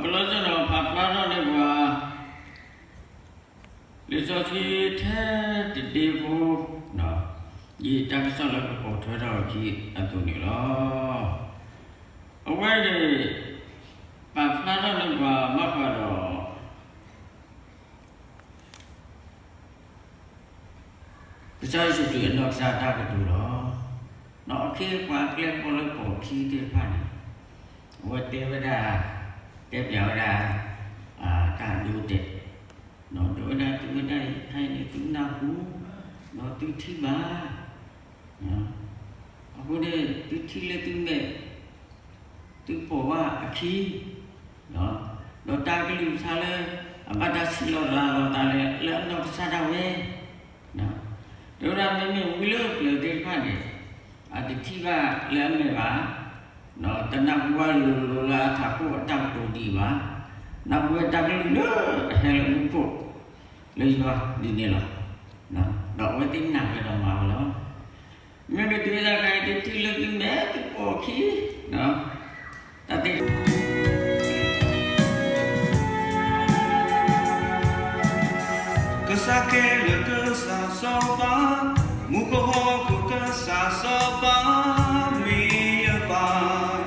ကလီစ့ၢ်ဒီးပာ်ဖျါထီၣ်န့ၢ်ပှၤ လံာ်စီဆှံထဲတဒ့ဖိ ဒ်တၢ်ကစီၣ်လၢကပိာ်ထွဲထီၣ်အခံအသိးန့ၣ်လီၤ. အဝဲန့ၣ် ပာ်ဖျါထီၣ်န့ၢ်ပှၤဘၣ်ဃးဒီး ကစၢ်ယ့ၣ်ၡူးခရံာ်အနီၢ်ကစၢ်တၢ်ကတိၤလီၤ. ဒီးအခ့အပှၤအကျဲအဘီၣ်လၢပိာ်အခံသ့ၣ်တဖၣ်န့ၣ် အဝဲတဲဝဲဒၣ်, တဲပၠးဝဲဒၣ် တၢ်ဒိတဲာ်, ဒီးဝဲဒၣ်သုဝဲဒၣ်အံၤ ခဲအံၤန့ၣ် သုနၢ်ဟူ, ဒီးသုထံၣ်ဘၣ် အဃိန့ၣ် သုထံၣ်လၢသုမဲာ် သုပိာ်ဘၣ်အခံ, ဒီးတၢ်ကလုၢ်ကထါလၢ အဘၣ်တၢ်ဆံးလီၤရၤလီၤသးလၢ လၢအနီၢ်ကစၢ်ဒၣ်ဝဲ, တဲဝဲဒၣ်မ့မ့ၢ်ဝံလၢကျၢၤသ့ၣ်တဖၣ်န့ၣ် အတထံၣ်ဘၣ်လၢအမဲာ်ဘၣ်, ဒီးတနၢ်ဟူဘၣ်လိၤလိၤလၢအထးခိၣ်အတၢ်ကတိၤဒံးဘၣ်, နၢ်ဟူဝဲတၢ်ကလုၢ်လၢအဟဲလၢမူခိၣ် လၢယွၤဒ်န့ၣ်လီၤ. ဒီးအဝဲသ့ၣ်နာ်ဝဲဒီးမၤဝဲလီၤ. မ့မ့ၢ်တုၤဝဲဒၣ်ခဲအံၤ သုထံၣ်လၢသုမဲာ်သုပိာ်အခံ, တၢ်သ့ၣ် ကစၢ်ခဲလၢာ်ကစၢ်စီၤပၤ, မူခိၣ်ဟီၣ်ခိၣ်ကစၢ်စီၤပၤ, မ့ၢ်ယပၢ်,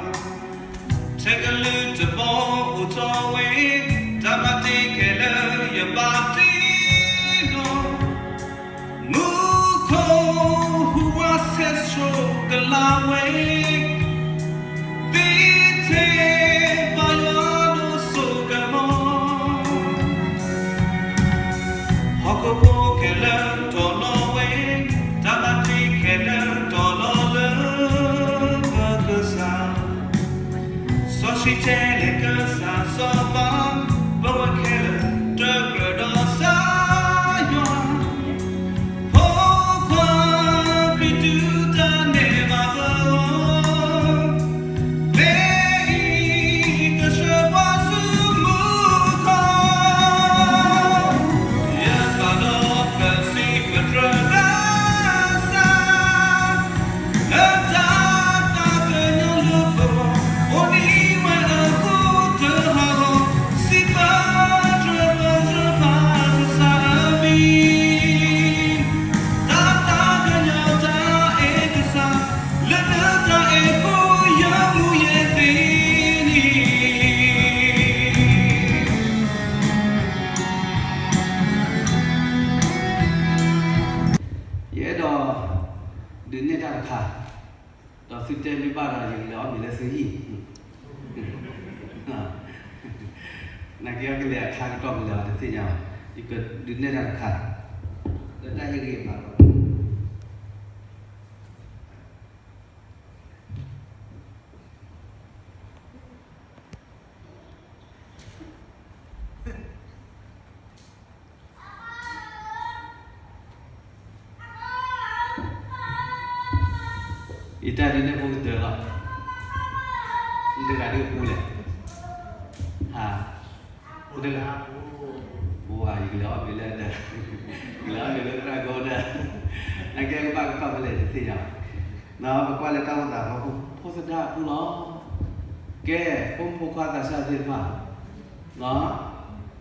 ထဲကလုၢ်တဘီအိၣ်ထီၣ်ဝဲ, တၢ်မၤတ့ၢ်ခဲလၢာ်ယဘၣ်တ့ၢ်လီၤ. မူခိၣ်ဟူးဝးဆဲးဆိကလးဝဲ, သ့ထဲဘၣ်ယွၤဒိၣ်စိကမီၤ, ဟီၣ်ခိၣ်ဖိခဲလၢာ်တီၢ်လီၤဝဲ, တၢ်မၤတ့ၢ်ခဲလၢာ်တီၢ်လီၤလၢပကစၢ် စီဆှံတဲလၢကစၢ်စီၤပၤ, ပဝဲခဲလၢာ်တကြၢးဒီးစၢ်ယွၤ, ဖိခွါခရံာ်တူၢ်တၢ်နဲၣ်ဘၣ်ပဂီၢ်, မ့ၢ်အံၤကဆှၢပှၤဆူမူခိၣ်, ယပာ်ဒီးပစံးပတြၢၤကစၢ် လၢတၢ်သးကညီၤလၢပဂီၢ်, အိၣ်ဒံးဝဲအဃိတဟးဂီၤ, စံးပတြၢၤပတြၢၤပကစၢ်အမံၤ, တၢ်သးကညီၤတၢ်အဲၣ်ကစၢ်, လၢနတၢ်အဲၣ်ဖိယမူယသ့န့ၣ် ယအဲၣ်ဒိးဒုးနဲၣ်တၢ်တခါ, ဒီးသုတဲမ့ၢ်ဘၣ်ဒီး ယကလဲၤအီၣ်မ့ၤလၢသုဟံၣ်, နာ်က့အီၤကလဲၤအခါကတီၢ်ကလဲၤအီၤတသ့ၣ်ညါဘၣ်, ယကဒုးနဲၣ်တၢ်တခါ, လၢတၢ်ဟ့ၣ်ဂံၢ်ဘါလီၤ. ယတၢ်ဒုးနဲၣ်ဖိကတၢၢ်လီၤ. နတဂၤဒုးအပူၤလဲၣ်. ဟါ, နတဂၤ, ပူၤဧါ, ယကလဲၤအီၣ်မ့ၤလၢဒီး, ယကလဲၤအီၣ်မ့ၤလၢသရၣ်ကိဒီး, နကဲကဘၣ်ကတီၢ်ဖဲလဲၣ်တသ့ၣ်ညါဘၣ်. ပကွၢ်လၢတၢ်အိၣ်သးဖီခိၣ် ဖိသဒါအပူၤလီၤ. ကဲ, ဖိမုၣ်ဖိခွါသးစၢ်သ့ၣ်တဖၣ်,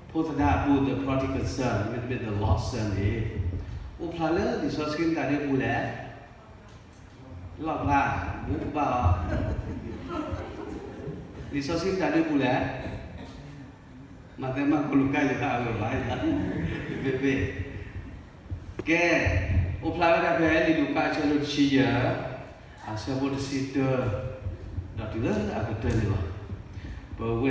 ဖိသဒါအပူၤ the prodigal son မ့တမ့ၢ် the lost son န့ၣ်, အိၣ်ဖျါလၢလံာ်စီဆှံမတၤဒုးအပူၤလဲၣ်. လီၣ်ဖျါ, မ့ၢ်ကဘၣ်အီၤ, လံာ်စီဆှံမတၤဒုးအပူၤလဲၣ်. မးသဲ မၢ်ကူး လူၤကၣ် ယိၤဟၣ် အဂ့ၢ်ဘၣ်, ဘ့ၣ်ဘ့ၣ်. ကဲ, အိၣ်ဖျါဝဲဒၣ်ဖဲလံာ်လူၤကၣ်အဆၢဒိၣ်တဆံယဲၢ်, အဆၢဖိတဆံတၢ, ဒီးတုၤလၢအကတၢၢ်န့ၣ်လီၤ. ပဝဲ